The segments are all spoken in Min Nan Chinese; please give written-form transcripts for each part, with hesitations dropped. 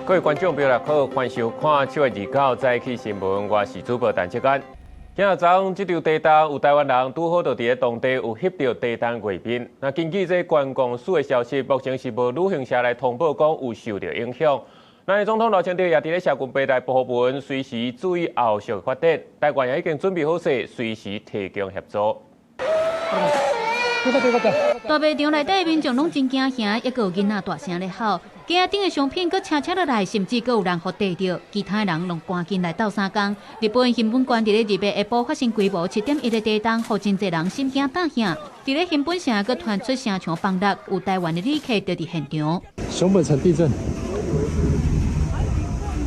各位觀眾朋友好，歡迎收看7月29早起新聞，我是主播陳志安。今仔早這場地動有台灣人拄好就佇咧當地有翕著地動畫面。那根據這觀光署的消息，目前是無旅行社來通報講有受著影響。咱總統賴清德也佇咧社群平台發文，隨時注意後續發展。台灣也已經準備好勢，隨時提供協助。大賣場內底民眾攏真驚嚇，猶閣有囡仔大聲咧吼，架仔頂的商品閣車車落來，甚至閣有人予硩著，其他的人攏趕緊來鬥相共。日本熊本縣佇咧2號下晡發生規模7.1的地動，予真濟人心驚膽嚇。佇咧熊本城閣傳出城牆崩落，有台灣的旅客就佇現場。熊本城地震，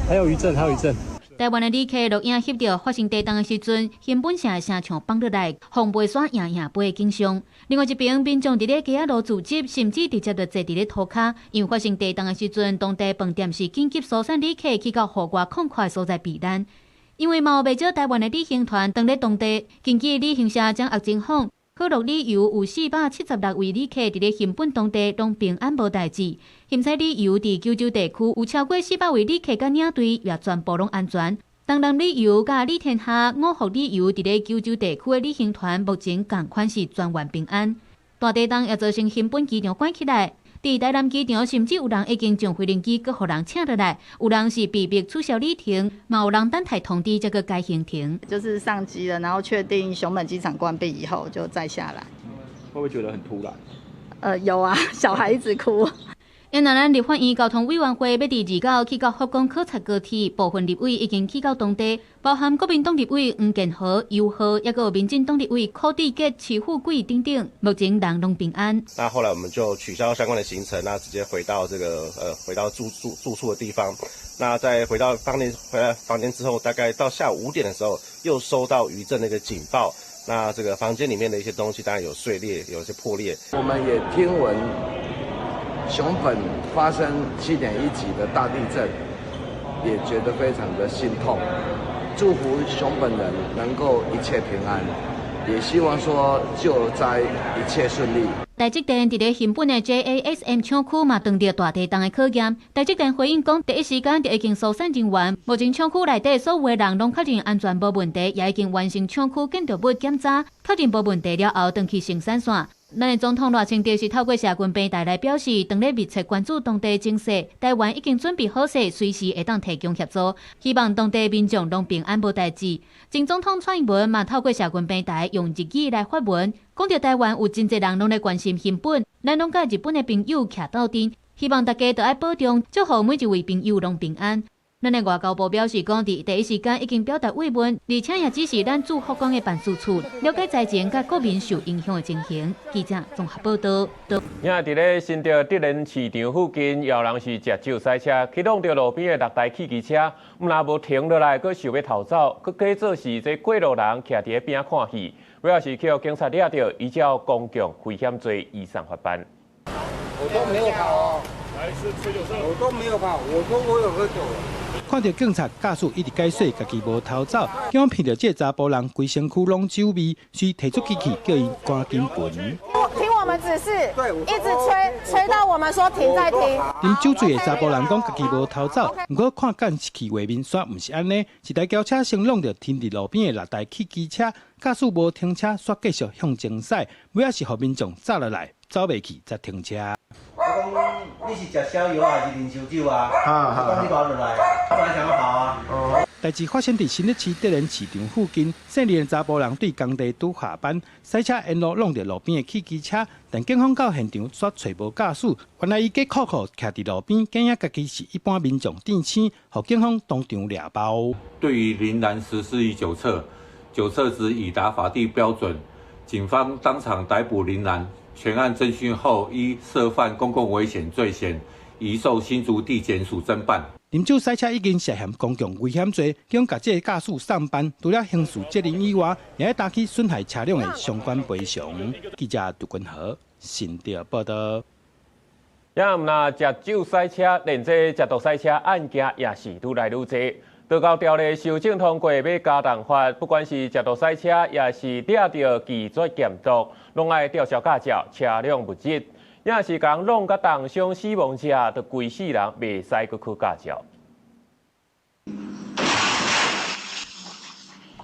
還有餘震，還有餘震。台灣的旅客錄影翕著發生地動的時陣，熊本城的城牆崩落來，風飛沙贏贏飛的景象。另外一邊，民眾佇咧街仔路聚集，甚至直接就坐佇咧塗跤。因為發生地動的時陣，當地飯店是緊急疏散旅客去到戶外曠闊的所在避難。因為嘛有袂少台灣的旅行團當咧當地，根據旅行社掌握情況，可樂旅遊有476位旅客佇咧熊本當地攏平安無代誌。熊彩旅遊佇九州地區有超過400位旅客佮領隊也全部攏安全。東南旅遊佮旅天下五福旅遊佇咧九州地區的旅行團目前仝款是全員平安。大地動也造成熊本機場關起來，佇台南機場甚至有人已經將飛行機閣予人請落來，有人是被迫取消旅程，嘛有人等待通知才閣改行程。就是上機了，然後確定熊本機場關閉以後，就再下來。會不會覺得很突然？有啊，小孩一直哭。因為咱立法院交通委員會欲佇29去到福岡考察高鐵，部分立委已經去到當地，包含國民黨立委黃健和、游浩，抑閣有民進黨立委柯志杰、徐富貴等等，目前人攏平安。那後來我們就取消相關的行程，那直接回到這個回到住宿的地方。那在回到房間回來房間之後，大概到下午5點的時候，又收到餘震那個警報。那這個房間裡面的一些東西當然有碎裂，有一些破裂。我們也聽聞熊本發生7.1級的大地震，也覺得非常的心痛。祝福熊本人能夠一切平安，也希望說救災一切順利。台積電佇咧熊本的 JASM 廠區嘛，當著大地動的考驗。台積電回應講，第一時間就已經疏散人員，目前廠區內底所有的人攏確認安全無問題，也已經完成廠區建築物檢查，確認無問題了後，轉去生產線。咱的總統賴清德是透過社群平台來表示，當咧密切關注當地情勢，台灣已經準備好勢，隨時會當提供協助，希望當地民眾攏平安無代誌。前總統蔡英文嘛透過社群平台用日語來發文，講著台灣有真濟人攏咧關心熊本，咱攏佮日本的朋友徛鬥陣，希望大家都愛保重，祝福每一位朋友攏平安。咱的外交部表示，講佇第一時間已經表達慰問，而且也指示咱駐福岡的辦事處了解災情佮國民受影響的情形。記者綜合報道。今佇咧新竹德仁市場附近，有人是食酒駛車，去挵著路邊的六台汽機車，毋但無停落來，閣想欲逃走，閣假做是這過路人徛佇咧邊仔看戲，尾仔是去予警察掠著，依照公共危險罪移送法辦。我都沒有跑，我都沒有跑，我說我有喝酒。看著警察駕駛一直解說，家己無逃走，警方騙著這查埔人規身軀攏酒味，遂提出機器叫伊趕緊盤。聽我們指示，對，一直催，催到我們說停再停。啉酒醉的查埔人講家己無逃走，毋過看監視器畫面，煞毋是按呢，一台轎車先挵著停佇路邊的六台汽機車，駕駛無停車，煞繼續向前駛，尾仔是予民眾紮落來，走袂去才停車。我講你是食逍遙還是啉燒酒啊？我講你跋落來，本來想要跑啊。代誌發生佇新北市德仁市場附近，姓林的查埔人對工地拄下班，駛車沿路挵著路邊的汽機車，但警方到現場煞揣無駕駛，原來伊計酷酷徛佇路邊，假影家己是一般民眾電星，予警方當場掠包。對於林男實施於酒測，酒測值已達法定標準，警方當場逮捕林男。全案偵訊後，依涉犯公共危險罪嫌，移送新竹地檢署偵辦。啉酒駛車已經涉嫌公共危險罪，警共這個駕駛送辦，除了刑事責任以外，也會擔起損害車輛的相關賠償。記者杜君豪新竹報道。也毋若食酒駛車，連這食毒駛車案件也是愈來愈濟。道交條例修正通過，欲加重罰，不管是食毒駛車，抑是掠著拒絕驗毒，攏愛吊銷駕照、車輛物質。也是共弄甲重傷死亡者，就規世人袂使閣考駕照。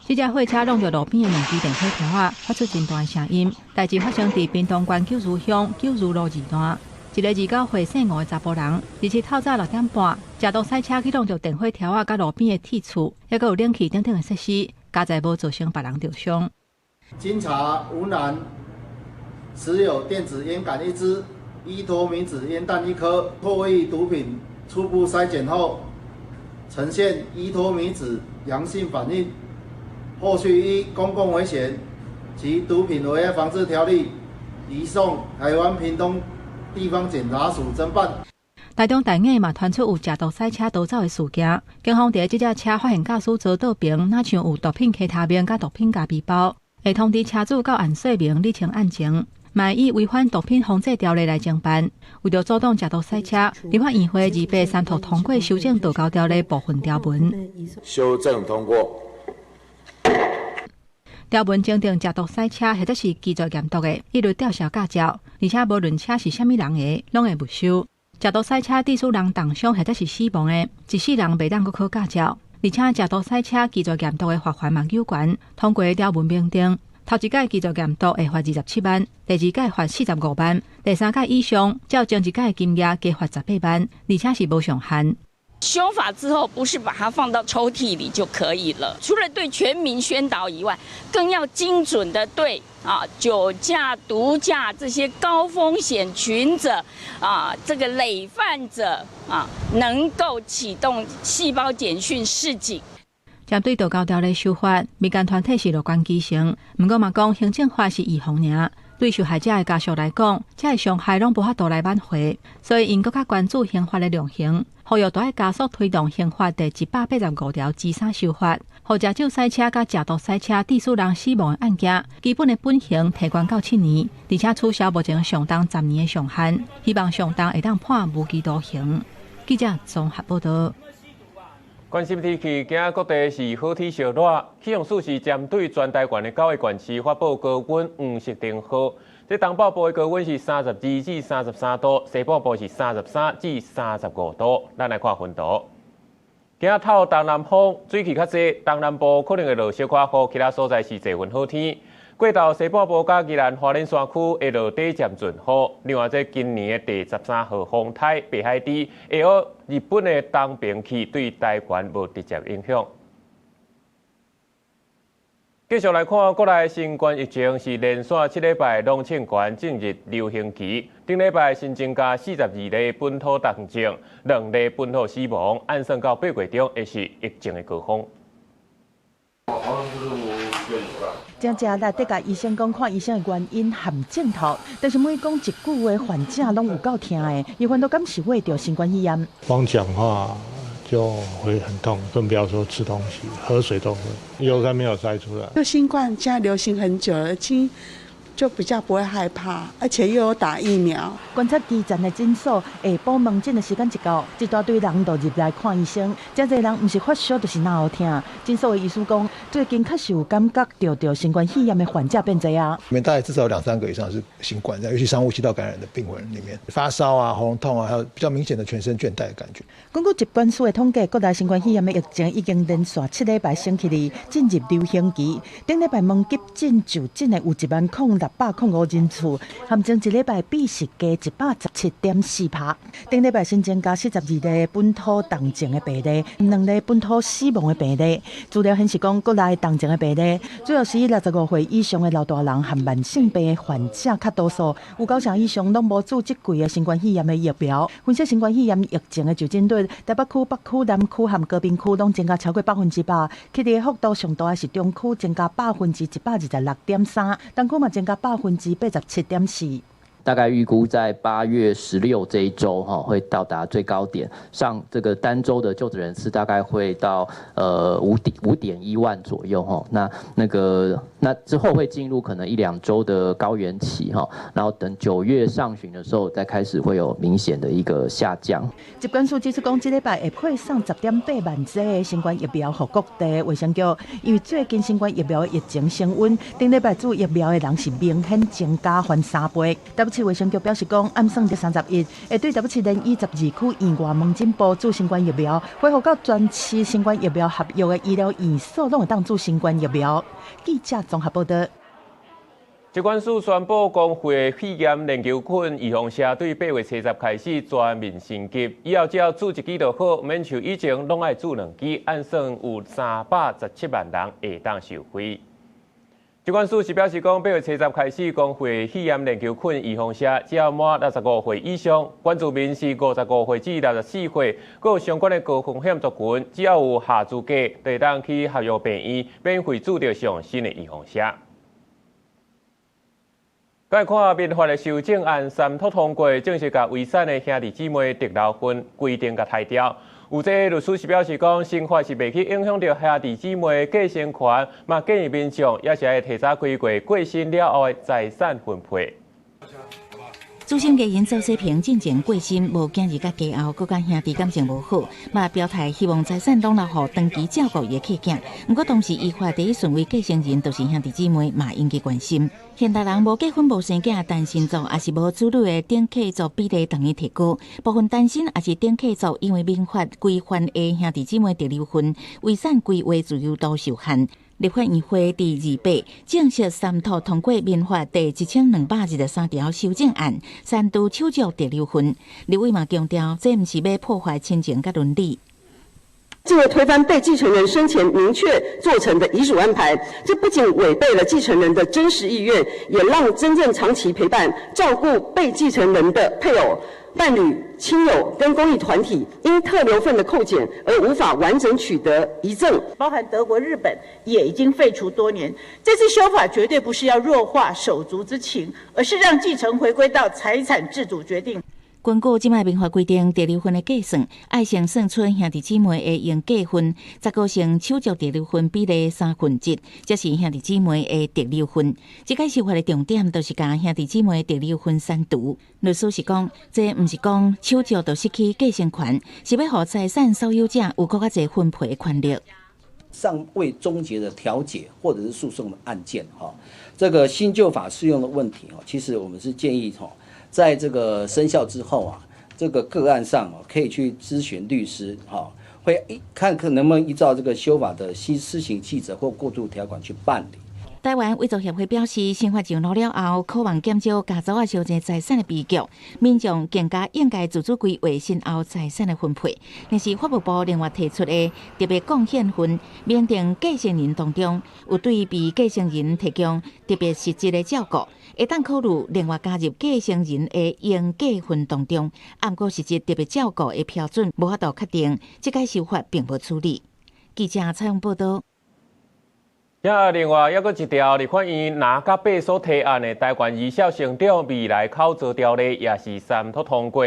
這隻貨車挵著路邊的兩支電火柱仔，發出真大的聲音。代誌發生佇屏東縣九如鄉九如路二段，一个29歲姓吳的查埔人，日透早6點半，食毒賽車去挵著電火柱仔佮路邊的鐵厝，抑閣有冷氣等等的設施，佳哉無造成別人著傷。經查吳男持有電子菸桿一支、依托咪酯菸彈一顆，唾液毒品初步篩檢後呈現依托咪酯陽性反應。後續依公共危險及毒品危害防治條例移送台灣屏東地方檢察署偵辦。台中大雅嘛傳出有食毒賽車逃走的事件，警方佇這隻車發現駕駛座倒爿，若像有毒品 K 他命佮毒品咖啡包，會通知車主到案說明理清案情，嘛以違反毒品防制條例來偵辦。為著阻擋食毒賽車，立法院會283套通過修正道交條例部分條文。修正通過。條文增訂食毒賽車或者是拒絕驗毒的，一律吊銷駕照，而且無論車是啥物人的，攏會沒收。食毒賽車致使人重傷或者是死亡的，一世人袂當閣考駕照。而且食毒賽車拒絕驗毒的罰鍰嘛有懸。通過條文明定，頭一擺拒絕驗毒會罰27萬，第二擺罰45萬，第三擺以上照前一擺金額加罰18萬，而且是無上限。修法之後，不是把它放到抽屜裡就可以了。除了對全民宣導以外，更要精準的對酒駕、毒駕這些高風險群者這個累犯者能夠啟動細胞簡訊示警。針對道交條例修法，民間團體是樂觀其成，毋過嘛講行政法是預防爾。對受害者的家屬來講，這个傷害攏無法度來挽回，所以𪜶閣較關注刑法的量刑，呼籲都愛加速推動刑法第185條之三修法，予食酒賽車佮食毒賽車致使人死亡的案件，基本的本刑提懸到7年，而且取消目前上重10年的上限，希望上重會當判無期徒刑。記者綜合報導。關心天氣，今日各地是好天燒熱，氣象署是針對全台灣的9个縣市發布高溫黃色燈號。這東北部的高溫是32至33度，西半部是33至35度。咱來看溫度。今日透東南風，水汽較濟，東南部可能會落小可雨，其他所在是濟雲好天。過晝西半部佮宜蘭花蓮山區會落短暫陣雨。另外，這今年的第13號風颱白海豬會往日本的東邊去，對台灣無直接影響。繼續來看國內新冠疫情是連續7禮拜攏衝懸進入流行期。頂禮拜新增加42例本土重症，2例本土死亡，按算到8月中會是疫情的高峰。真正力得共醫生講看醫生的原因和症頭，但是每講一句話，患者攏有夠疼的，伊反倒敢是患著新冠肺炎。光講話就會很痛，更不要說吃東西、喝水都會。有還沒有篩出來。這新冠現在流行很久了，就比較不會害怕，而且又有打疫苗。觀察基層的診所下晡門診的時間一到，一大堆人就入來看醫生。真濟人毋是發燒就是腦疼。診所的醫師講，最近確實有感覺著著新冠肺炎的患者變濟啊。裡面大概至少有2、3個以上是新冠，尤其上呼吸道感染的病人裡面，發燒啊、喉嚨痛啊，還有比較明顯的全身倦怠的感覺。根據疾管署的統計，國內新冠肺炎的疫情已經連續7禮拜升起來，進入流行期。頂禮拜門急診就診的有10605人次，含前一禮拜比是加117.4%。頂禮拜新增加42例本土重症的病例，2例本土死亡的病例。資料顯示講，國內重症的病例主要是以65歲以上的老大人和慢性病的患者較多數，有90%以上攏無注這季的新冠肺炎的疫苗。分析新冠肺炎疫情的就診率，台北區、北區、南區和高屏區攏增加超過100%，起的幅度上大的是中區增加126.3%，東區嘛增加87.4%。大概預估在8月16這一週，會到達最高點，上這個單週的就診人次大概會到5.1萬左右，那之後會進入可能1、2週的高原期，然後等9月上旬的時候再開始會有明顯的一個下降。疾管署指出講，這禮拜會配送10.8萬劑的新冠疫苗予各地衛生局，因為最近新冠疫苗的疫情升溫，頂禮拜注疫苗的人是明顯增加翻3倍。市衛生局表示講，按算佇31會對台北市連衣12區院外門診部注新冠疫苗，恢復到全市新冠疫苗合約的醫療院所，攏會當注新冠疫苗。記者綜合報道。疾管署宣布，公費肺炎鏈球菌預防射對8月70開始全面升級，以後只要注一劑就好，免像以前攏愛注兩劑，按算有317萬人會當受惠。疾管署是表示講，8月70開始，公費肺炎鏈球菌預防射，只要滿65歲以上，原住民是55歲至64歲，閣有相關的高風險族群，只要有合資格，就會當去合約病院免費注著上新的預防射。來看民法的修正案三讀通過，正式共遺產的兄弟姊妹特留份規定共刣掉。有這律師是表示講，新法是袂去影響著兄弟姊妹繼承權，嘛建議民眾也是愛提早規劃過身了後的財產分配。資深藝人鄒世平進前過身，無囝兒佮家後，閣佮兄弟感情無好，嘛表態希望財產攏留予長期照顧伊的契囝。毋過當時依法第一順位繼承人就是兄弟姊妹，嘛應該關心。現代人無結婚無生囝，單身族抑是無子女的頂客族比例逐年提高，部分單身抑是頂客族因為民法規範的兄弟姊妹特留份，遺產規劃自由度受限。立法院會佇28正式三讀通過民法第1223條修正案，刪除手足特留份。立委嘛強調，這毋是欲破壞親情佮倫理。進而推翻被繼承人生前明確做成的遺囑安排，這不僅違背了繼承人的真實意願，也讓真正長期陪伴、照顧被繼承人的配偶、伴侶、親友跟公益團體，因特留份的扣減而無法完整取得遺贈。包含德國、日本也已經廢除多年。這次修法絕對不是要弱化手足之情，而是讓繼承回歸到財產自主決定。根據這擺民法規定，特留份的計算，愛先算出兄弟姊妹的應繼份，再閣乘手足特留份比例1/3，才是兄弟姊妹的特留份。這擺修法的重點，就是共兄弟姊妹特留份刪除。律師是講，這毋是講手足就失去繼承權，是欲予財產所有者有閣較濟分配的權力。尚未終結的調解或者是訴訟的案件，哈，這個新舊法適用的問題，其實我們是建議，哈。在這個生效之後啊，這個個案上可以去諮詢律師，哈，會看看能不能依照這個修法的新施行細則或過渡條款去辦理。台灣遺族協會表示，新法上路了後，可望減少家族仔相爭財產的悲劇，民眾更加應該自主規劃身後財產的分配。但是法務部另外提出的特別貢獻份，明定繼承人當中有對被繼承人提供特別實質的照顧，會當考慮另外加入繼承人的應繼份當中。毋過實質特別照顧的標準無法度確定，這擺修法並無處理。記者採訪報道。也另外，猶閣一條立法院藍佮白所提案的台灣兒少成長未來考做條例，也是三讀通過。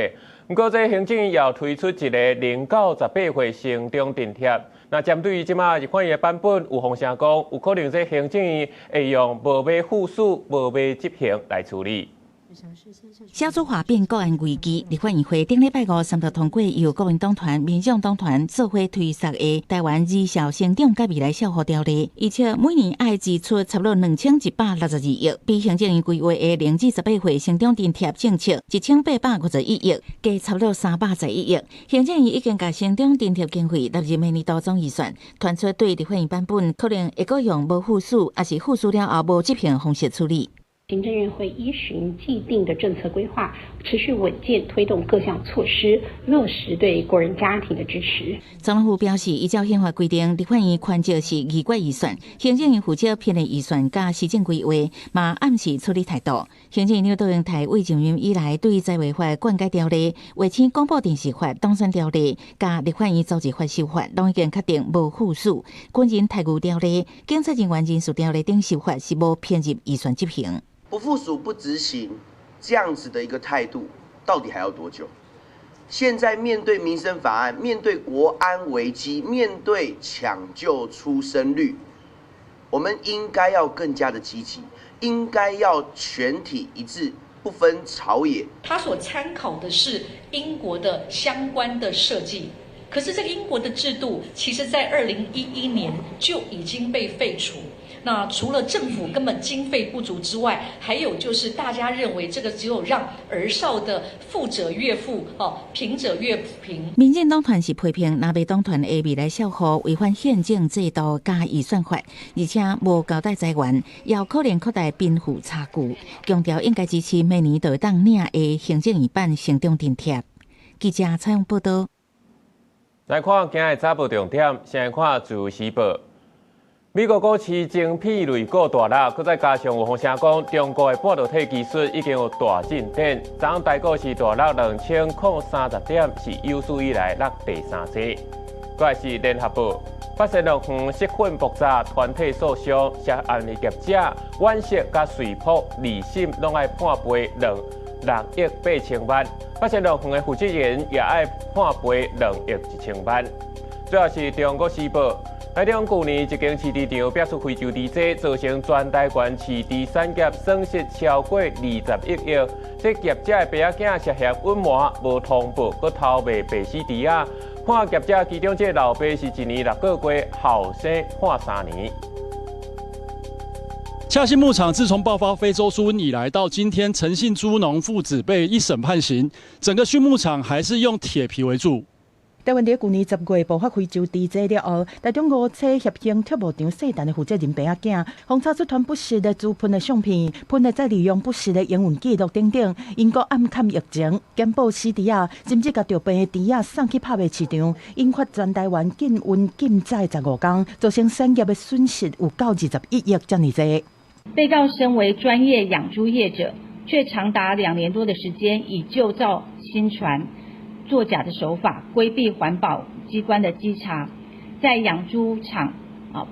毋過，這行政院又推出一个0到18歲成長津貼。那針對這擺立法院的版本，有風聲講，有可能這行政院會用無欲副署、無欲執行來處理。少子化變國安危機，立法院會頂禮拜五三讀通過由國民黨團、民眾黨團做伙推捒的台灣兒少成長佮未來照護條例，而且每年愛支出差不多2162億，比行政院規劃的0至18歲成長津貼政策1851億，加差不多311億。行政院已經共成長津貼經費納入明年度總預算，傳出對立法院版本可能會閣用無副署，抑是副署了後無執行方式處理。行政院會依循既定的政策規劃，持續穩健推動各項措施，落實對國人家庭的支持。總統府表示，依照憲法規定，立法院權責是議決預算，行政院負責編列預算佮施政規劃，嘛暗示處理態度。行政院長杜英台為上任以來，對在位法灌溉條例、衛星廣播電視法、黨選條例、佮立法院組織法修法，攏已經確定無副署。軍人待遇條例、警察人員人事條例等修法是無編入預算執行。不副署不執行這樣子的一個態度，到底還要多久？現在面對民生法案，面對國安危機，面對搶救出生率，我們應該要更加的積極，應該要全體一致，不分朝野。他所參考的是英國的相關的設計，可是這個英國的制度，其實在2011年就已經被廢除。那除了政府根本經費不足之外，還有就是大家認為這個只有讓兒少的富者越富，哦，貧者越貧。民進黨團是批評藍白黨團的未來數戶違反憲政制度加以算法，而且無交代財源，也可能擴大貧富差距，強調應該支持明年就會當領的行政院版成長津貼。記者採訪報道。來看今日早報重點，先來看自由時報。美國股市晶片類股大落，閣再加上有風聲講，中國的半導體技術已經有大進展。昨昏台股是大落2030點，是有史以來落第三濟。閣來是聯合報，八仙樂園食粉爆炸，團體訴訟，涉案的業者惋惜佮瑞波二審攏愛判賠6億8千萬。八仙樂園的負責人也愛判賠2億1千萬。最後是中國時報。台中舊年一間飼豬場爆出非洲豬瘟，造成全台灣飼豬產業損失超過21億。這業者的爸仔囝涉嫌隱瞞、無通報，閣偷賣白死豬仔，判業者其中這個老爸是1年6個月，後生判3年。洽興牧場自從爆發非洲豬瘟以來，到今天陳姓豬農父子被一審判刑，整個畜牧場還是用鐵皮圍住。台灣佇舊年10月爆發非洲豬瘟了後，台中五車協興畜牧場細陳的負責人爸仔囝，予查出傳不實的豬糞的相片、糞的再利用不實的營運記錄等等，因閣暗崁疫情、檢報死豬仔，甚至共著病的豬仔送去拍賣市場，引發全台灣禁運禁載15工，造成產業的損失有到21億遮爾濟。被告身為專業養豬業者，卻長達2年多的時間以舊造新傳、作假的手法規避環保機關的稽查，在養豬場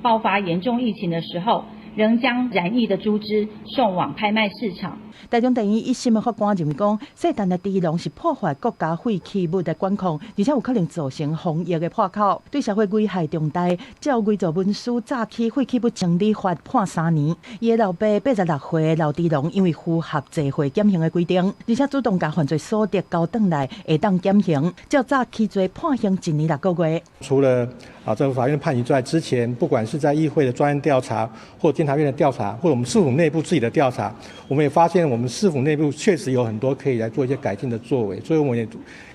爆發嚴重疫情的時候，仍將染疫的豬隻送往拍賣市場。台中地院一審的法官認為講，細陳的豬籠是破壞國家廢棄物的管控，而且有可能造成防疫的破口，對社會危害重大。照偽造文書詐欺廢棄物清理法判3年。伊的老爸86歲老豬籠，因為符合罪犯減刑的規定，而且主動共犯罪所得交轉來，會當減刑。照詐欺罪判刑1年6個月。除了這個法院判刑之外，之前不管是在議會的專案調查，或監察院的調查，或者我們市府內部自己的調查，我們也發現我們市府內部確實有很多可以來做一些改進的作為，所以我們也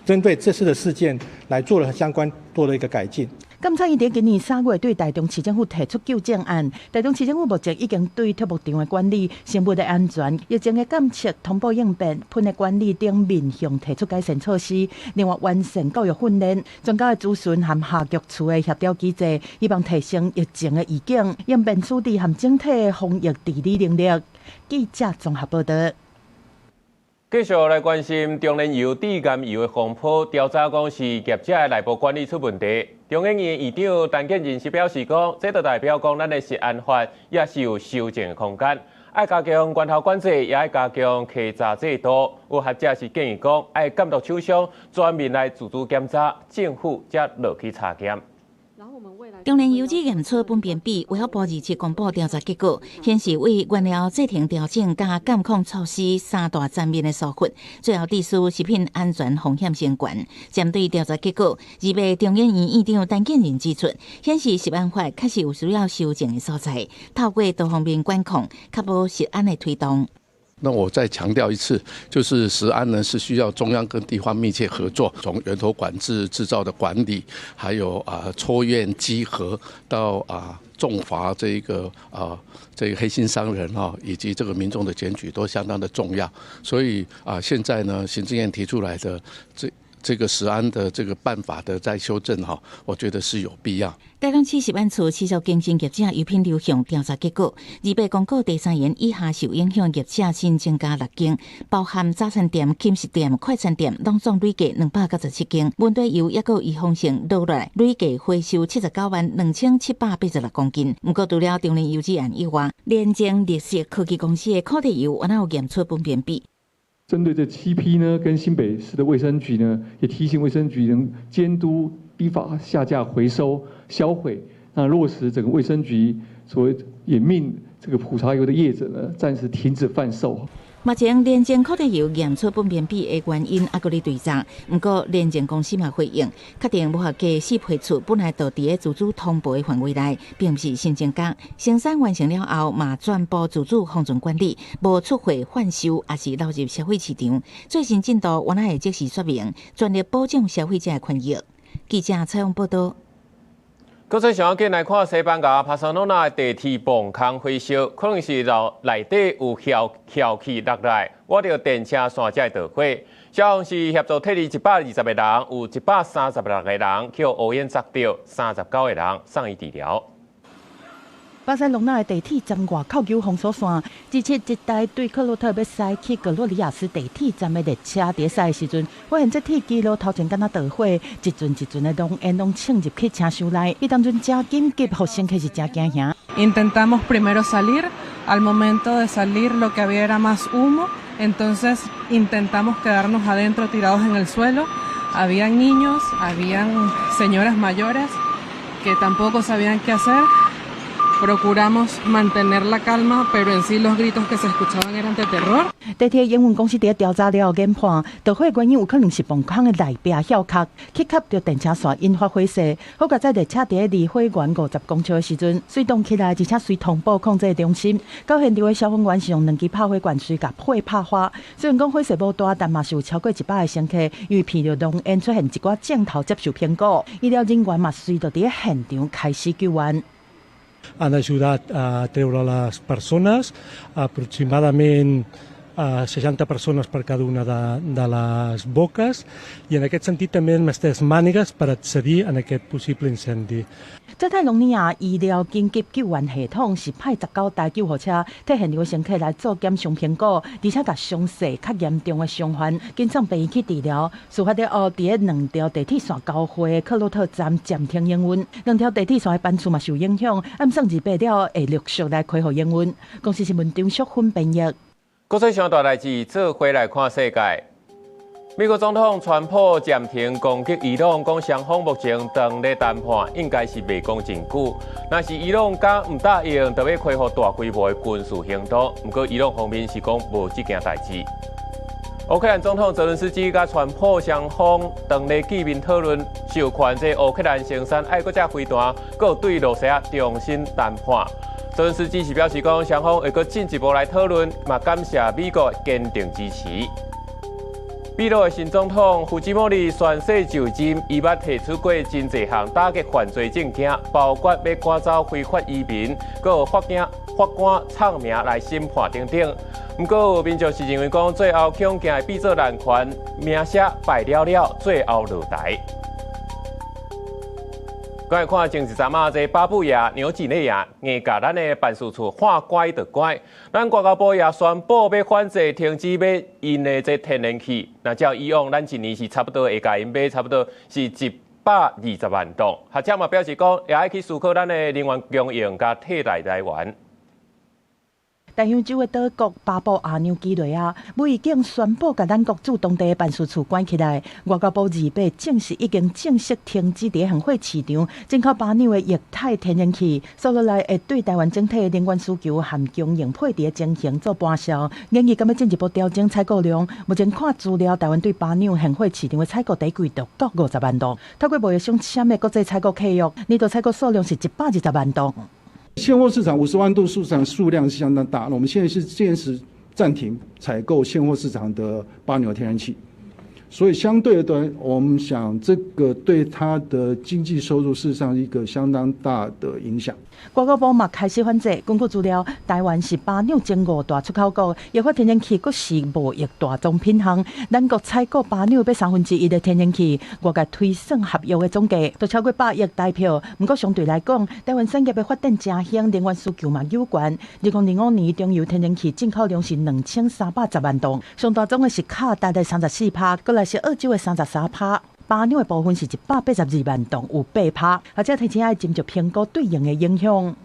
針對這次的事件來做了相關多的一個改進。監察院佇今年3月對台中市政府提出糾正案，台中市政府目前已經對畜牧場的管理、生物的安全、疫情的監測、通報應變、糞的管理等面向提出改善措施，另外完善教育訓練、專家的諮詢和下局處的協調機制，希望提升疫情的預警、應變處理和整體的防疫治理能力。記者綜合報道。繼續來關心中煉油、致癌油的風波，調查講是業者的內部管理出問題。中研院院長陳建仁是表示講，這就代表講咱的食安法也是有修正的空間，愛加強源頭管制，也愛加強稽查制度。有學者是建議講，愛監督廠商全面來自主檢查，政府才落去查驗。中煉油脂驗出苯苯芘，衛福部27公布調查結果，顯示為原料製程調整佮監控措施三大層面的疏忽，最後致使食品安全風險升懸。針對調查結果，28中研院院長陳建仁指出，顯示食安法確實有需要修正的所在，透過多方面管控，確保食安的推動。那我再強調一次，就是食安呢是需要中央跟地方密切合作，從源頭管制、製造的管理，還有抽驗稽核到重罰這個黑心商人以及這個民眾的檢舉都相當的重要。所以現在呢，行政院提出來的這個食安的這個辦法的再修正我覺得是有必要。台中市食安處持續更新業者油品流向調查結果，28公告第三人以下受影響業者新增加6間，包含早餐店、輕食店、快餐店，攏總累計297間。問題油抑閣有預防性落來，累計回收792,786公斤。毋過除了中煉油脂案以外，聯正綠色科技公司的固體油，原來有驗出苯苯芘。針對這7批呢，跟新北市的衛生局呢，也提醒衛生局能監督依法下架、回收、銷毀。那落實整個衛生局所謂嚴命這個普查油的業者呢，暫時停止販售。目前聯政擴大油驗出苯偏比的原因，猶閣咧追查。毋過聯政公司嘛回應，確定無合格四批次本來就佇咧自主通報的範圍內，並毋是新增加。生產完成了後，嘛全部自主封存管理，無出貨販售，抑是流入消費市場。最新進度，我會即時說明，全力保障消費者的權益。記者採訪報道。閣再上緊來看西班牙巴塞羅那的地鐵磅空火燒，可能是樓內底有焦焦氣落來，倚著電車線才會著火。消防是協助撤離120個人，有136個人予烏煙髒著，39個人送醫治療。巴塞隆納的地鐵站外口有封鎖線，而且一台對克洛特欲駛去格洛里亞斯地鐵站的列車佇駛的時陣，發現這鐵機爐頭前敢若著火，一陣一陣的濃煙攏衝入去車廂內。彼當陣誠緊急，予乘客是誠驚嚇。 Intentamos primero salir, al momento de salir lo que había era más humo, entonces intentamos quedarnos adentro tirados en el suelo. Habían niños, habían señoras mayores que tampoco sabían qué hacer. Procuramos mantener la calma, pero en sí los gritos que se escuchaban eran de terror. 地鐵營運公司佇調查了後研判，著火原因有可能是磅空的內壁翹殼，去磕著電車線引發火勢。好佳哉列車佇離火源50公尺的時陣，隨動起來，而且隨通報控制中心。到現場的消防員是用兩支拍火罐隨共火拍花。雖然講火勢無大，但嘛是有超過100個乘客因為鼻著濃煙出現一寡症頭接受評估。醫療人員嘛隨著佇現場開始救援。 Han ajudat a treure les persones, aproximadament 60 persones per cada una de les boques, i en aquest sentit també hem estès mànigues per accedir en aquest possible incendi. 這泰隆尼亞醫療緊急救援系統是派19台救護車，替現場的乘客來做檢傷評估，而且共傷勢較嚴重的傷患緊送病院去治療。事發了後，佇咧兩條地鐵線交匯的克洛特站暫停營運，兩條地鐵線的班次嘛受影響。按算28了後會陸續來恢復營運。公視新聞張淑芬編譯。國際上大代誌，做伙來看世界。美國總統川普暫停攻擊伊朗，講雙方目前當咧談判，應該是袂講真久。若是伊朗敢毋答應，就欲恢復大規模的軍事行動。毋過伊朗方面是講無這件代誌。烏克蘭總統澤倫斯基佮川普雙方當咧見面討論，授權這烏克蘭生產愛國者飛彈，閣對露西亞重新談判。澤倫斯基是表示講，雙方會閣進一步來討論，嘛感謝美國堅定支持。秘魯的新總統胡吉莫里宣誓就任，伊捌提出過真濟項打擊犯罪政策，包括欲趕走非法移民，閣有法官唱名來審判等等。毋過有民眾是認為講，最後恐驚會變做濫權，名聲敗了了，最後落台。過來看前一陣仔，這巴布亞紐幾內亞硬共咱的辦事處喊關就關，咱外交部也宣布欲反制停止買𪜶的這天然氣。若照以往，咱一年是差不多會共𪜶買差不多是120萬噸。學者嘛表示講，也愛去思考咱的能源供應佮替代來源。大洋洲的島國巴布亞紐幾內亞，無已經宣布共咱國駐當地的辦事處關起來。外交部28證實已經正式停止佇現貨市場進口巴紐的液態天然氣，紲落來會對台灣整體的能源需求和供應配置的情形做盤算。研議敢欲進一步調整採購量。目前看資料，台灣對巴紐現貨市場的採購底櫃就夠50萬噸。透過貿易商簽的國際採購契約，年度採購數量是120萬噸。現貨市場50萬噸市場數量是相當大，我們現在是暫時暫停採購現貨市場的巴紐天然氣，所以相對的，我們想這個對它的經濟收入事實上一個相當大的影響。外交部嘛開始反制，根據資料，台灣是巴紐前五大出口國，液化天然氣閣是貿易大宗品項。咱國採購巴紐欲1/3的天然氣，外界推算合約的總價都超過100億台票。毋過相對來講，台灣產業的發展誠興，能源需求嘛有懸。2025年中油天然氣進口量是2310萬噸，上大宗的是卡達的34%，閣來是澳洲的33%。巴紐的部分是182萬噸，有8%，而且提醒愛斟酌評估對應的影響。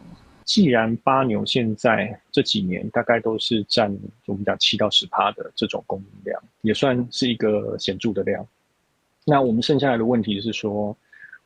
既然巴紐現在這幾年大概都是佔我們講7到10%的這種供應量，也算是一個顯著的量。那我們剩下來的問題是說，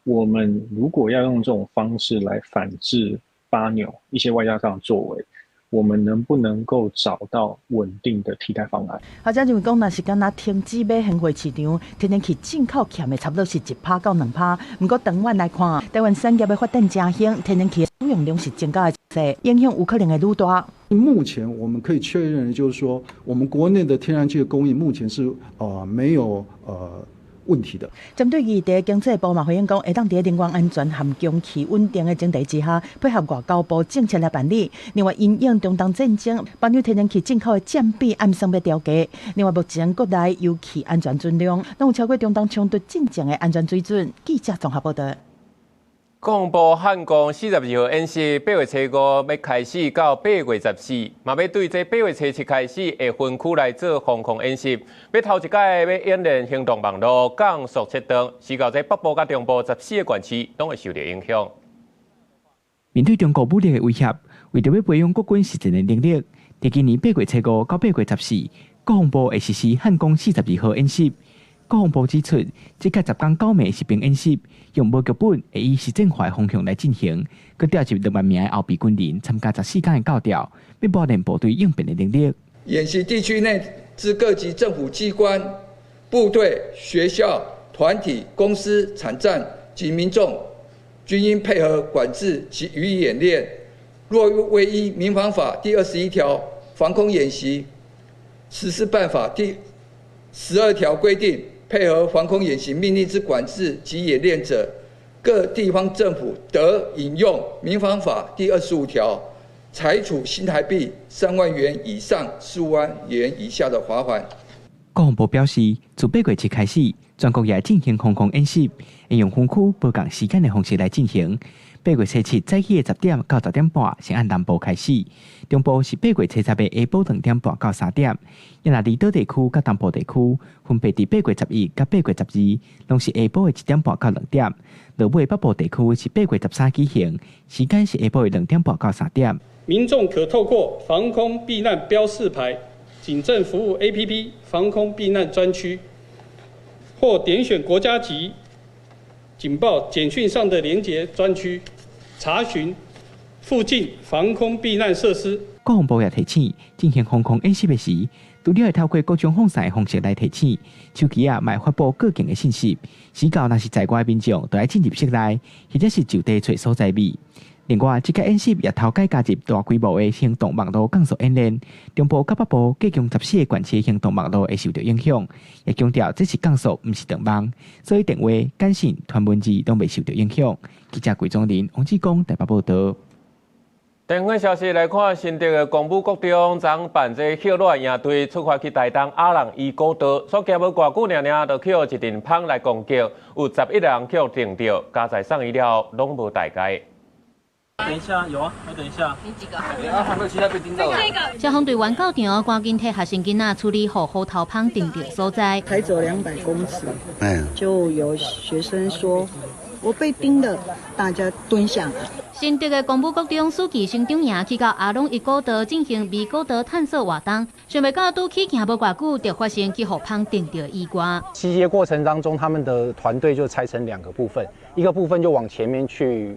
我們如果要用這種方式來反制巴紐一些外交上的作為，我們能不能夠找到穩定的替代方案？學者認為講，若是干焦停止買現貨市場，天然氣進口欠的差不多是1趴到2趴。毋過長遠來看，台灣產業的發展誠興，天然氣的使用量是增加的趨勢，影響有可能會愈大。目前我們可以確認的就是說，我們國內的天然氣的供應目前是沒有問題的。針對議題，經濟部嘛回應講，會當佇能源安全和供氣穩定的前提之下，配合外交部政策來辦理。另外，因應中東戰爭，北約天然氣進口的佔比按算欲調低。另外，目前國內油氣安全存量攏有超過中東衝突進前的安全水準。記者綜合報道。國防部漢光42號演習，8月初五欲開始到8月14，嘛欲對這8月初七開始會分區來做防空演習。欲頭一擺欲演練行動網路降速切斷，使到這北部佮中部14個縣市攏會受著影響。面對中國武力的威脅，為著欲培養國軍實戰的能力，佇今年8月初五到8月14，國防部會實施漢光42號演習。國防部指出，這屆10工九暝實兵演習，用無劇本，會以實戰化的方向來進行，閣調集2萬名的後備軍人參加14工的教調，欲磨練部隊應變的能力。演習地區內之各級政府機關、部隊、學校、團體、公司、場站及民眾，均應配合管制及予以演練。若未依《民防法》第21條、防空演習實施辦法第12條規定，配合防空演習命令之管制及演練者，各地方政府得引用《民防法》第25條，裁處新台幣3萬元以上15萬元以下的罰款。國防部表示，自8月7開始，全國也會進行防空演習，會用分區無仝時間的方式來進行。8月初七早起的10點到10點半，先按南部開始；中部是8月初十的下晡2點半到3點。啊若離島地區佮東部地區，分別佇8月11佮8月12，攏是下晡的1點半到2點。落尾北部地區是8月13舉行，時間是下晡的2點半到3點。民眾可透過防空避難標示牌、警政服務 APP 防空避難專區，或點選國家級警報簡訊上的連結專區，查詢附近防空避難設施。國防部也提醒，進行防空演習的時，除了會透過各種放送的方式來提醒，手機仔嘛會發布過境的信息。時到若是在外的民眾，就愛進入室內，或者是就地揣所在位。另外，這個演習也頭擺加入大規模的行動網路降速演練，中部佮北部各共14個縣市行動網路會受著影響，也強調這是降速，毋是斷網，所以電話、簡訊、傳文字攏袂受著影響。記者桂宗林、王志剛台北報導。電話消息來看，新竹的光武國中昨辦這歇熱營隊出發去台東阿朗壹古道，煞行無偌久爾爾，就予一陣蜂來攻擊，有11個人予叮著，佳哉送醫了後攏無代誌。等一下，有啊，要等一下。你幾個？啊，還沒有其他被叮到的。消防隊員到場，趕緊替學生囡仔處理予虎頭蜂叮著所在。才走200公尺，就有學生說：“我被叮了。”大家蹲下來。新竹的光武國中暑期成長營去到阿朗壹古道進行微古道探索活動，想袂到拄起行無偌久，就發生去予蜂叮著意外。集結過程當中，他們的團隊就拆成兩個部分，一個部分就往前面去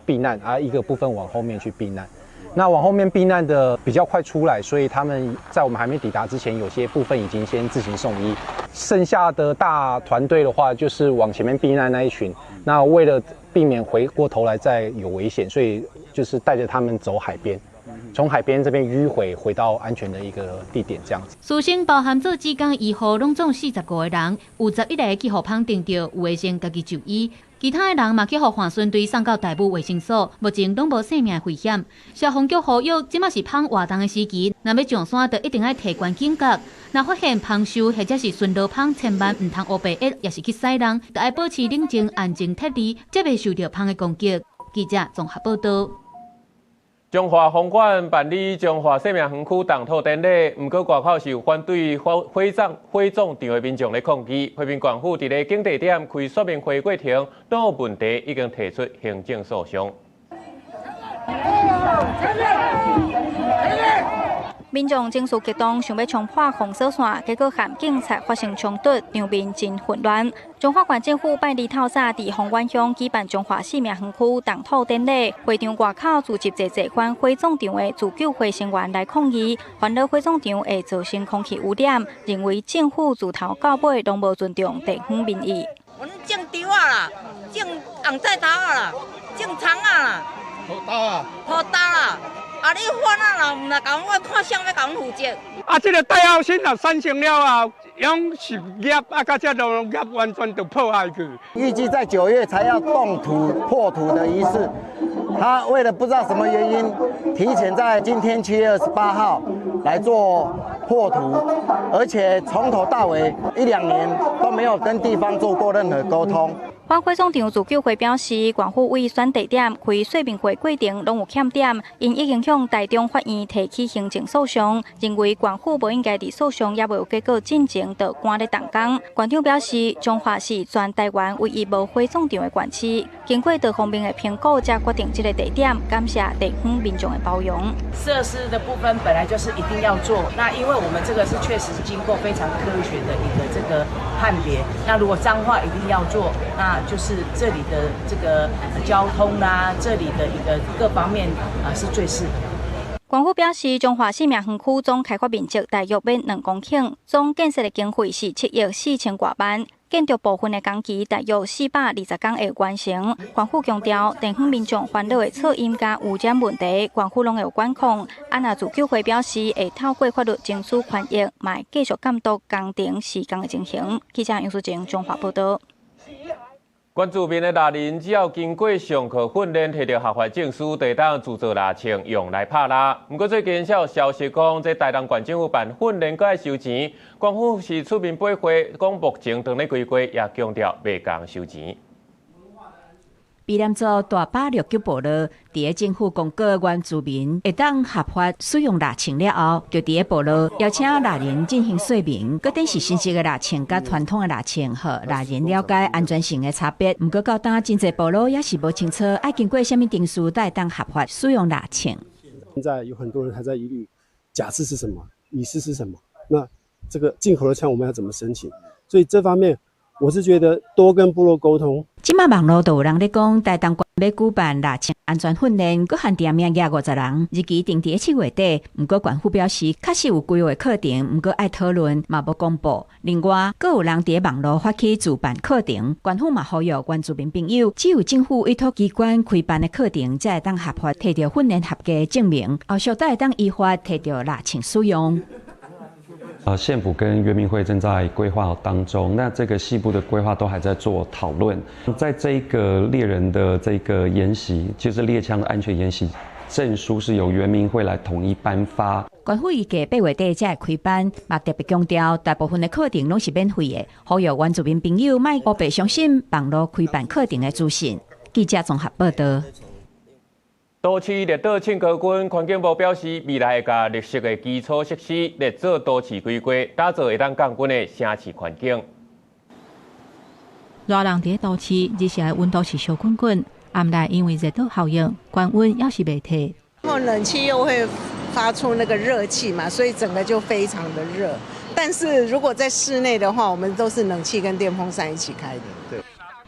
避難啊，一個部分往後面去避難。那往後面避難的比較快出來，所以他們在我們還沒抵達之前，有些部分已經先自行送醫。剩下的大團隊的話，就是往前面避難那一群。那為了避免回過頭來再有危險，所以就是帶着他們走海邊，從海邊這邊迂回回到安全的一個地點，這樣子。師生包含做志工醫護，攏總45個人，有11個去予蜂叮著，有的先家己就醫。其他的人嘛去予換巡隊送到大武衛生所，目前攏無性命危險。消防局呼籲，這馬是蜂活動的時期，若欲上山，就一定愛提懸警覺。若發現蜂獸或者是巡邏蜂，千萬毋通烏白壓，抑是去駛人，就愛保持冷靜、安靜撤離，才袂受著蜂的攻擊。記者綜合報導。彰化公館辦理彰化生命園區動土典禮，毋過外口是有反對火葬火葬場的民眾咧抗議。和平縣府佇咧景地點開說明會過程，都有問題，已經提出行政訴訟。民眾情緒激動，想欲衝破封鎖線，結果和警察發生衝突，場面真混亂。彰化縣政府拜二透早佇豐原鄉舉辦彰化四命園區動土典禮，會場外口聚集濟濟反火葬場的自救會成員來抗議，煩惱火葬場會造成空氣污染，認為政府自頭到尾攏無尊重地方民意。阮種稻仔啦，種紅菜頭仔啦，種蔥仔啦，土豆啊，土豆啦，啊你反啊啦，毋來共阮，我看誰欲共阮負責。啊，這個戴奧辛若產生了後，養殖業啊，佮這農業完全就破壞去。預計在9月才要動土破土的儀式，他為了不知道什麼原因，提前在今天7月28號來做破土，而且從頭到尾一兩年都沒有跟地方做過任何溝通。反火葬場自救會表示，縣府為選地點開說明會過程攏有欠點，𪜶已經向台中法院提起行政訴訟，認為縣府無應該佇訴訟猶未有結果進前就趕咧動工。縣長表示，彰化是全台灣唯一無火葬場的縣市，經過多方面的評估，才決定這个地點，感謝地方民眾的包容。設施的部分本來就是一定要做，那因為我們這個是確實經過非常科學的一個這個判別，那如果彰化一定要做，那就是這裡的這個交通啦，這裡的一個各方面啊是最適合。縣府表示，彰化四命園區總開發面積大約欲2公頃，總建設的經費是7億4千外萬。建築部分的工期大約420工會完成。縣府強調，地方民眾煩惱的噪音佮污染問題，縣府攏會有管控。啊，若自救會表示，會透過法律爭取權益，嘛會繼續監督工程施工的情形。記者楊淑靜彰化報道。原住民的獵人只要經過上課訓練，提著合法證書，就會當自造獵槍用來拍獵。毋過最近有消息講，這台東縣政府辦訓練閣愛收錢，縣府是出面駁回，講目前正咧規劃，也強調袂共收錢。卑南族大巴六級部落，佇咧政府公告原住民會當合法使用獵槍了後，就佇咧部落邀請獵人進行說明，閣展示新式的獵槍佮傳統的獵槍，予獵人了解安全性的差別。毋過到今真濟部落猶是無清楚，愛經過啥物程序才會當合法使用獵槍。現在有很多人還在疑慮，甲式是什麼，乙式是什麼？那這個進口的槍我們要怎麼申請？所以這方面，我是覺得多跟部落溝通。這馬網路就有人咧講，台東縣欲舉辦獵槍安全訓練，閣限定名額50人，日期定佇咧7月底。毋過縣府表示，確實有規劃課程，毋過愛討論，嘛無公布。另外，閣有人佇咧網路發起自辦課程，縣府嘛呼籲原住民朋友，只有政府委託機關開辦的課程，才會當合法提著訓練合格證明，後續才會當依法提著獵槍使用。縣府跟原民會正在規劃當中，那這個細部的規劃都還在做討論。在這個獵人的這個研習，就是獵槍的安全研習證書，是由原民會來統一頒發。縣府預計8月底才會開班，嘛特別強調，大部分的課程攏是免費的，呼籲原住民朋友莫烏白相信網路開辦課程的資訊。記者綜合報道。都市列島慶高軍環境部表示，未來會共綠色的基礎設施列做都市規劃，打造會當降溫的城市環境。熱人佇咧都市，日時的溫度是燒滾滾，暗內因為熱島效應，高溫猶是袂退。然後冷氣又會發出那個熱氣嘛，所以整個就非常的熱。但是如果在室內的話，我們都是冷氣跟電風扇一起開的。對。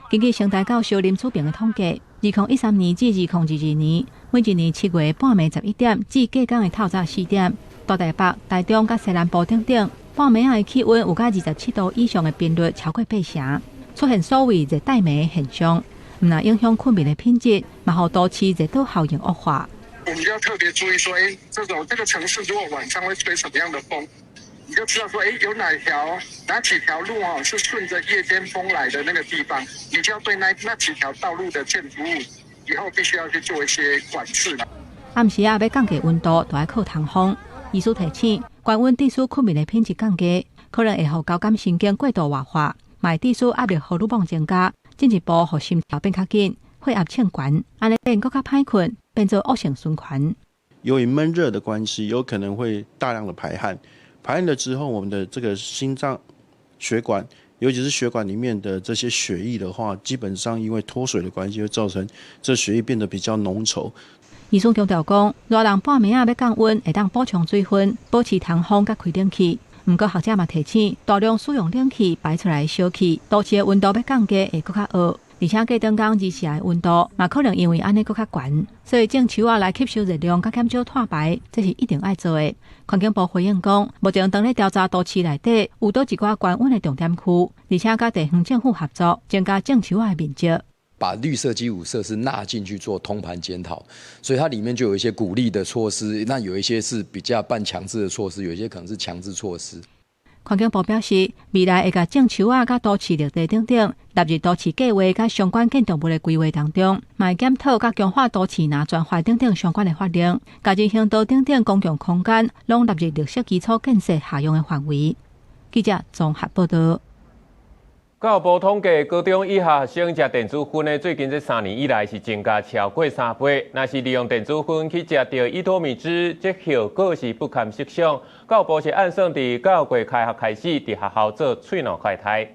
根據成大教授林祖平的統計，2013年至2022年，每一年7月半暝11點至隔工的透早4點，大台北、台中佮西南部等等，半暝仔的氣溫有佮27度以上的頻率超過八成，出現所謂熱帶暝現象，毋但影響睏眠的品質，嘛予都市熱島效應惡化。我們就要特別注意說，欸，這種這個城市如果晚上會吹什麼樣的風，你就知道說，欸，有哪條哪幾條路哦，是順着夜間風來的那個地方，你就要對那幾條道路的建築物，以後必須要去做一些管制啦。暗時仔欲降低溫度，就愛靠通風。醫師提醒，高溫致使睏眠的品質降低，可能會予交感神經過度活化，嘛會致使壓力荷爾蒙增加，進一步予心跳變較緊，血壓升懸，按呢變閣較歹睏，變做惡性循環。由於悶熱的關係，有可能會大量的排汗，排汗了之後，我們的這個心臟血管，尤其是血管裡面的這些血液的話，基本上因為脫水的關係，會造成這血液變得比較濃稠。醫生強調講，熱人半暝仔欲降溫，會當補充水分，保持通風佮開冷氣。毋過學者嘛提醒，大量使用冷氣排出來的燒氣，都市的溫度欲降低會閣較噁。而且過長工二時的溫度嘛可能因為按呢閣較懸，所以種樹仔來吸收熱量，佮減少碳排，這是一定愛做的。環境部回應講，目前當咧調查都市內底有佗一寡懸溫的重點區，而且佮地方政府合作，增加種樹仔的面積。把綠色基礎設施納進去做通盤檢討，所以它裡面就有一些鼓勵的措施，那有一些是比較半強制的措施，有一些可能是強制措施。環境部表示，未來會共種樹仔、佮都市綠地等等納入都市計劃佮相關建築物的規劃當中，嘛會檢討佮強化都市若專法等等相關的法令，共人行道等等公共空間攏納入綠色基礎建設適用的範圍。記者綜合報道。教育部統計，高中以下學生食電子薰的，最近這3年以來是增加超過3倍。若是利用電子薰去食著依托咪酯，這後果是不堪設想。教育部是按算佇九月開學開始，佇學校做喙瘻快篩。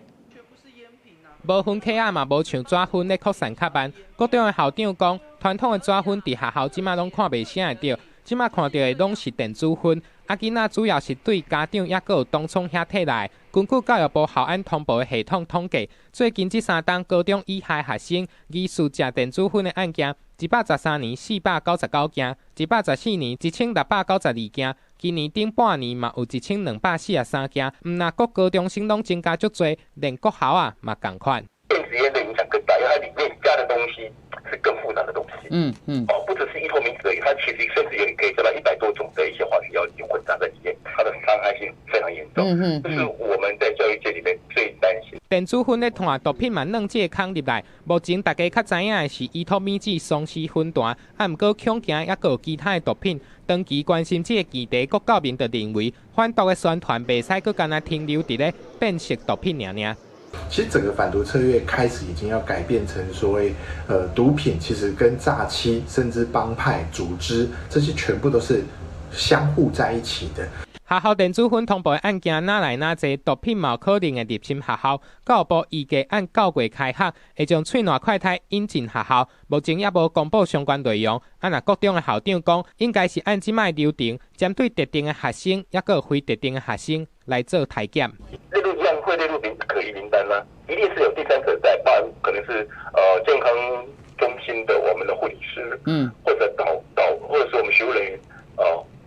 無薰殼仔嘛，無像紙薰咧擴散較慢。國中的校長講，傳統的紙薰佇學校這馬攏看袂啥會著，這馬看著的攏是電子薰。啊，囡仔主要是對家長抑閣有同窗遐提來。根據教育部校安通報的系統統計，最近這三冬高中以下學生疑似食電子薰的案件，113年499件，114年1692件，今年頂半年嘛有1243件。毋但國高中生攏增加足濟，連國校仔嘛仝款。電子菸的影響更大，因為它裡面加的東西是更複雜的東西。哦，不只是依托咪酯而已，它其實甚至也可以加到100多種的一些化學藥劑混雜在裡面，它的傷害性非常嚴重。這是我們在教育界裡面最擔心。電子薰咧湠毒品嘛，軟這個孔入來。目前大家較知影的是依托咪酯、鬆屍薰彈，啊，毋過恐驚抑閣有其他的毒品。長期關心這個議題，郭教民就認為，反毒的宣傳袂使閣干焦停留佇咧辨識毒品爾爾。其實整個反毒策略開始已經要改變成所謂，毒品其實跟詐欺甚至幫派組織這些全部都是相互在一起的。學校電子薰通報的案件哪來哪濟，毒品嘛可能會入侵學校。教育部預計按九月開學，會將喙瘻快篩引進學校，目前猶無公布相關內容。啊，若國中的校長講，應該是按這擺流程，針對特定的學生，抑閣非特定的學生來做篩檢。列入一樣會列入可疑名單嗎？一定是有第三者在，包含可能是健康中心的我們的護理師，或者導或者是我們學務人員，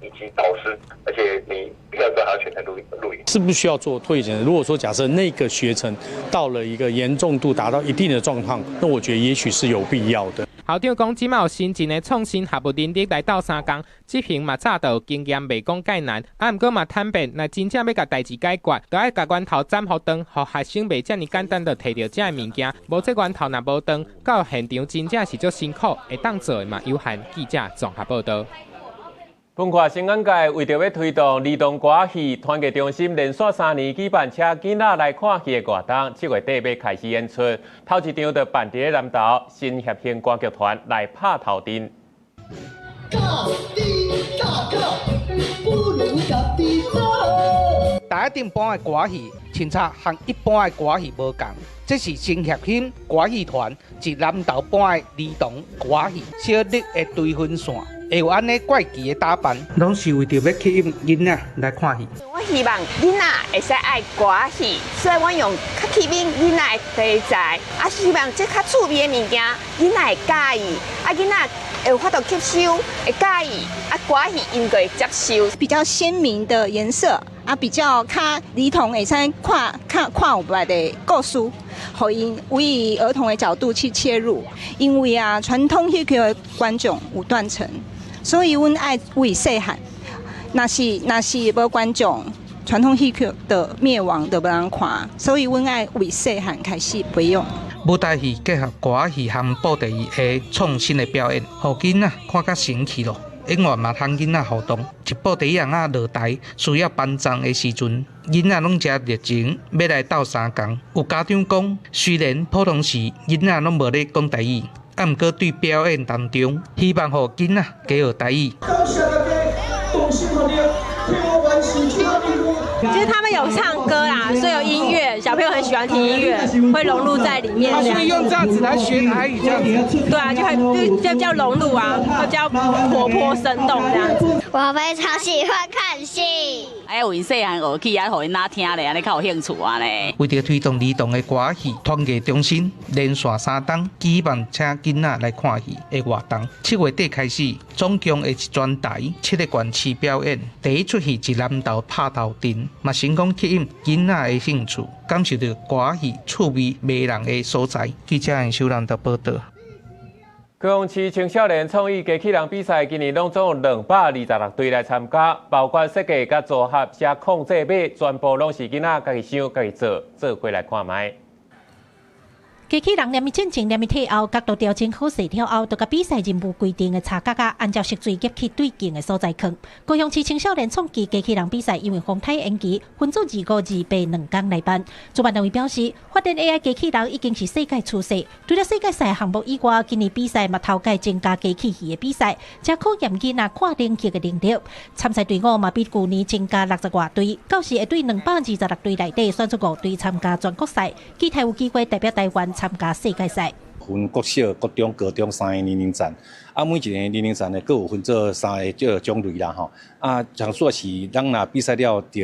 以及導師，而且你必要叫他全程錄影。是不需要做唾液檢測？如果說假設那個學程到了一個嚴重度達到一定的狀況，那我覺得也許是有必要的。校長講，這馬有新進的創新學術能力來鬥相共，執行嘛早就有經驗，袂講蓋難。啊，毋過嘛坦白，若真正欲共代誌解決，就愛共源頭斬予斷，予學生袂遮爾簡單就提著這个物件。無這源頭若無斷，到現場真正是足辛苦，會當做的嘛有限。記者綜合報道。文化新眼界為著欲推動兒童歌仔戲，團藝中心連續3年舉辦請囡仔來看戲的活動，7月底欲開始演出。頭一場就辦佇咧南投新協興歌劇團來拍頭陣。家己教教，不如家己做。台仔頂搬的歌戲，凊彩和一般的歌戲無仝，這是新協興歌戲團佇南投搬的兒童歌戲，小綠的追分線。會有按呢怪奇的打扮，攏是為著欲吸引囡仔來看戲。我希望囡仔會使愛歌戲，所以我用較吸引囡仔的題材，啊，希望這較趣味的物件，囡仔會佮意，啊，囡仔會有法度吸收，會佮意，啊，歌戲𪜶就會接受。比較鮮明的顏色，啊，比較較兒童會使看看看有捌的故事，予𪜶為兒童的角度去切入，因為啊，傳統戲曲的觀眾有斷層。所以，阮愛為細漢，若是無觀眾，傳統戲曲的滅亡就無人看，所以阮愛為細漢開始培養。舞台戲結合歌仔戲和布袋戲的創新的表演，予囡仔看較神奇咯。演員嘛通囡仔互動，一布袋戲仔落台需要搬葬的時陣，囡仔攏誠熱情，欲來鬥相共。有家長講，雖然普通時囡仔攏無咧講台語。啊，毋過對表演當中，希望予囡仔加學台語。感謝大家同心合力，替我完成這個任務。其實他們有唱歌啦，所以有音樂，樂，小朋友很喜歡聽音樂，會融入在裡面。所以用這樣子來學台語，這樣子。對啊，就會就比較融入啊，會比較活潑生動這樣子。我非常喜歡看戲。哎，為細漢學起啊，予𪜶若聽咧，按呢較有興趣按呢。為著推動兒童的歌仔戲，團藝中心連續3冬舉辦請囡仔來看戲的活動。7月底開始，總共會全台7個縣市表演。第一齣戲是南投拍頭陣，嘛成功吸引囡仔的興趣，感受著歌仔戲趣味迷人的所在。記者楊秀蘭的報導。高雄市青少年創意機器人比賽，今年攏總有226隊來參加，包括設計佮組合、寫控制碼，全部攏是囡仔家己想、家己做，做伙來看覓。機器人連伊進前、連伊退後，角度調整好勢了後，就共比賽任務規定的叉角仔，按照色水夾去對鏡的所在囥。高雄市青少年創意機器人比賽因為風颱延期，分做25、282工來辦。主辦單位表示，發展 AI 機器人已經是世界趨勢。除了世界賽項目以外，今年比賽嘛頭擺增加機器魚的比賽，才考驗囡仔跨領域的能力。參賽隊伍嘛比舊年增加60外隊，到時會對226隊內底選出5隊參加全國賽，期待有機會代表台灣參加世界賽。分國小、國中、高中三個年齡層，啊，每一個年齡層呢，閣有分做三個這個種類啦，吼。啊，像說是咱若比賽了，著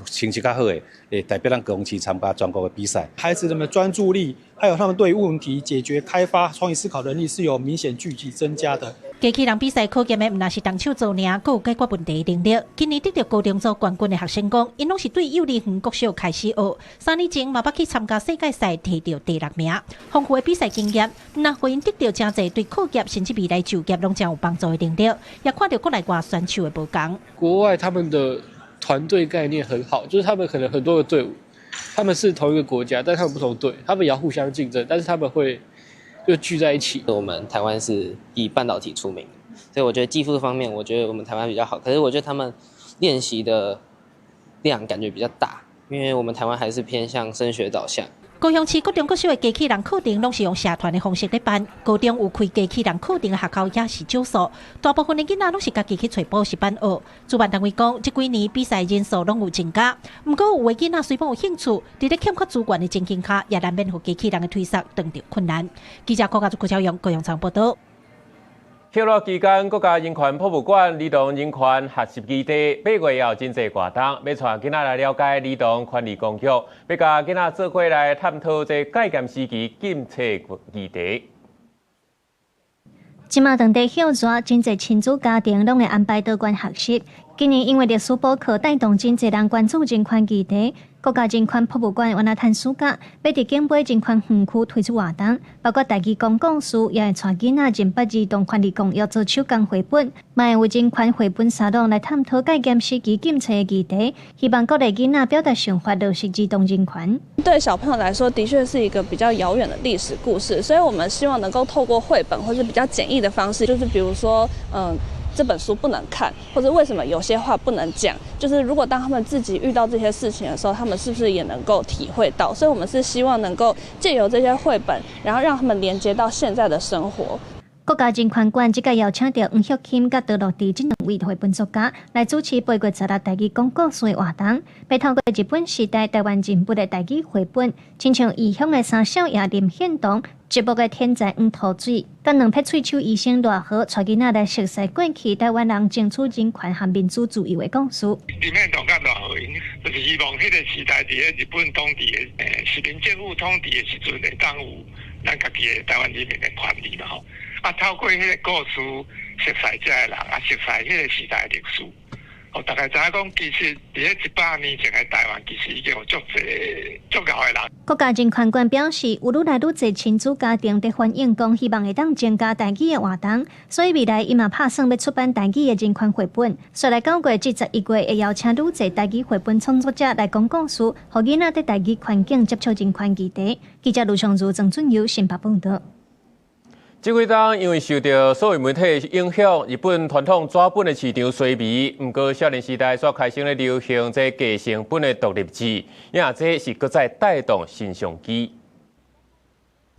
成績較好的，會代表咱高雄市參加全國的比賽。孩子們的專注力，還有他們對問題解決、開發、創意思考能力是有明顯具體增加的。機器人比賽考驗的毋但是動手做爾，閣有解決問題的能力。今年得著高中組冠軍的學生講，𪜶攏是對幼兒園國小開始學，3年前嘛捌去參加世界賽，摕著第六名。豐富的比賽經驗，毋但予𪜶得著誠濟對課業甚至未來就業攏誠有幫助的能力，也看著國內外選手的無仝。國外他們的團隊概念很好，就是他們可能很多個隊伍，他們是同一個國家，但他們不同隊，他們也要互相競爭，但是他們會就聚在一起。我們台灣是以半導體出名，所以我覺得技術方面，我覺得我們台灣比較好。可是我覺得他們練習的量感覺比較大，因為我們台灣還是偏向升學導向。高雄市國中國小的機器人課程攏是用社團的方式咧辦，高中有開機器人課程的學校也是少數，大部分的囡仔攏是家己去揣補習班學。主辦單位講，這幾年比賽人數攏有增加，毋過有的囡仔雖罔有興趣，佇咧欠缺資源的情形下，也難免予機器人的推捒遇著困難。記者郭家竹、郭朝陽高雄場報導。歇熱期間，國家人權博物館兒童人權學習基地8月也有真濟活動，欲帶囡仔來了解兒童權利公約，欲共囡仔做伙來探討這戒嚴時期禁冊議題。這馬當地歇熱，真濟親子家庭攏會安排導觀學習。今年因為歷史補課帶動真濟人關注人權議題，國家人權博物館原來趁暑假，欲佇景尾人權園區推出活動，包括台語講故事，也會帶囡仔認捌兒童權利公約做手工繪本，嘛會有人權繪本沙龍來探討戒嚴時期禁冊的議題，希望鼓勵囡仔表達想法，落實兒童人權。對小朋友來說，的確是一個比較遙遠的歷史故事，所以我們希望能夠透過繪本或是比較簡易的方式，就是比如說，這本書不能看，或者為什麼有些話不能講？就是如果當他們自己遇到這些事情的時候，他們是不是也能夠體會到？所以，我們是希望能夠借由這些繪本，然後讓他們連接到現在的生活。國家人權館這屆邀請著黃玉琴佮多樂弟這兩位繪本作家來主持8月16台語講故事的活動，欲透過日本時代台灣人物的台語繪本，親像異鄉的三少爺林獻堂、節目的天才黃桃水，佮兩撇喙鬚醫生賴和，帶囡仔來熟悉過去台灣人爭取人權和民主自由的故事。林獻堂佮賴和𪜶就是希望彼個時代佇咧日本統治的，殖民政府統治的時陣，會當有咱家己的台灣人民的權利嘛吼。啊，透過彼個故事，熟似這个人，啊，熟似彼個時代歷史，予大家知影講，其實佇咧100年前的台灣，其實已經有足濟足𠢕的人。國家人權館表示，有愈來愈濟親子家庭佇反映講，希望會當增加台語的活動，所以未來伊嘛拍算欲出版台語的人權繪本。紲來9月至11月會邀請愈濟台語繪本創作者來講故事，予囡仔佇台語環境接觸人權議題。記者盧尚如、曾俊友新北報導。這幾冬因為受著數位媒體影響，日本傳統紙本的市場衰微。毋過少年時代煞開始咧流行這低成本的獨立紙，也這是閣再帶動新商機。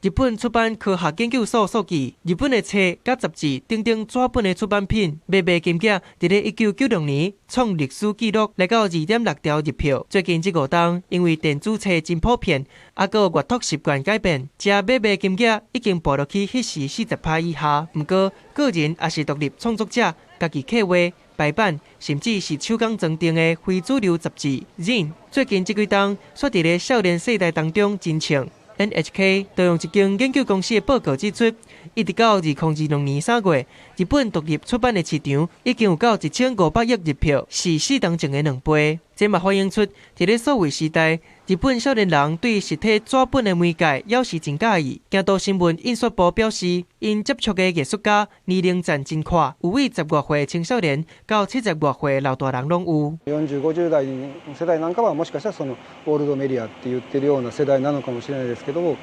日本出版科學研究所數據，日本的冊佮雜誌等等紙本的出版品，買賣金額佇咧1996年創歷史紀錄，來到2.6兆日票。最近這5冬，因為電子冊真普遍，啊，閣有閱讀習慣改變，這買賣金額已經跋落去彼時40%以下。毋過，個人抑是獨立創作者，家己策劃、排版，甚至是手工裝訂的非主流雜誌，Zine，最近這幾冬，煞佇咧少年世代當中真衝。NHK 就用一間研究公司的報告指出，一直到2022年3月，日本獨立出版的市場已經有到1500億日票，是4冬前的2倍。這嘛反映出，佇咧數位時代，日本少年人對實體紙本的媒介猶是真佮意。京都新聞印刷部表示，𪜶接觸的藝術家年齡層真闊，有位10外歲青少年到70外歲老大人攏有。 40、50代世代なんかはもしかしたらそのオールドメディアって言ってるような世代なのかもしれないですけど、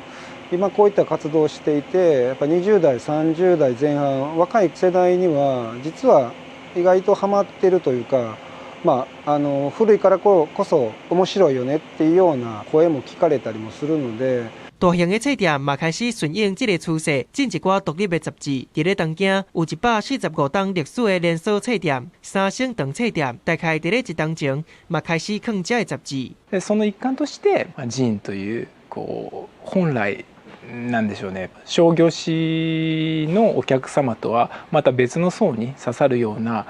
今こういった活動をしていて、やっぱ20代、30代前半、若い世代には実は意外とハマってるというか。まあ、古いからこそ面白いよねっていうような声も聞かれたりもするので。大型的冊店嘛開始順應這個趨勢，進一寡獨立的雜誌。佇咧東京有145冬歷史的連鎖冊店三省堂冊店，大概佇咧一冬前嘛開始囥這个雜誌。その一環として、ジーンというこう本来なんでしょうね、商業誌のお客様とはまた別の層に刺さるような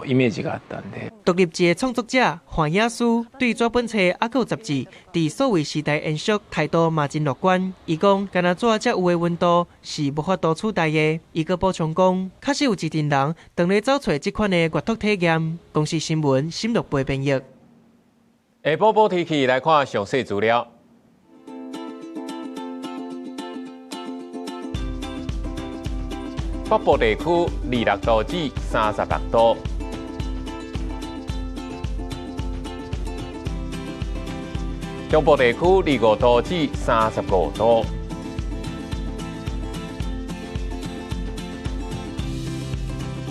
イメージがあったんで。獨立誌的創作者范雅思對紙本冊抑閣有雜誌佇數位時代延續態度嘛真樂觀。伊講，干焦紙才有的溫度是無法度取代的。伊閣補充講，確實有一陣人當咧走揣這款的閱讀體驗。公視新聞沈樂培編譯。下晡報天氣來看詳細資料。北部地區26度至36度，中部地區25度至35度，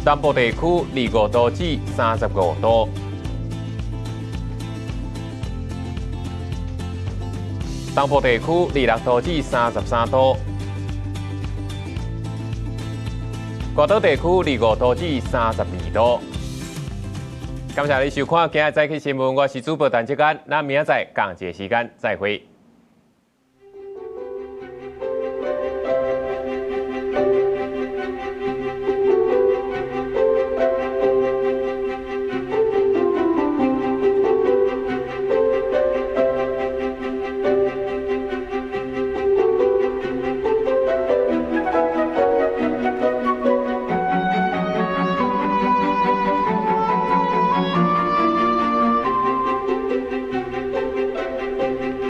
南部地區25度至35度，東部地區26度至33度。外島地區25度至32度。感謝你收看今日早起新聞，我是主播陳志安，咱明仔載仝一个時間再會。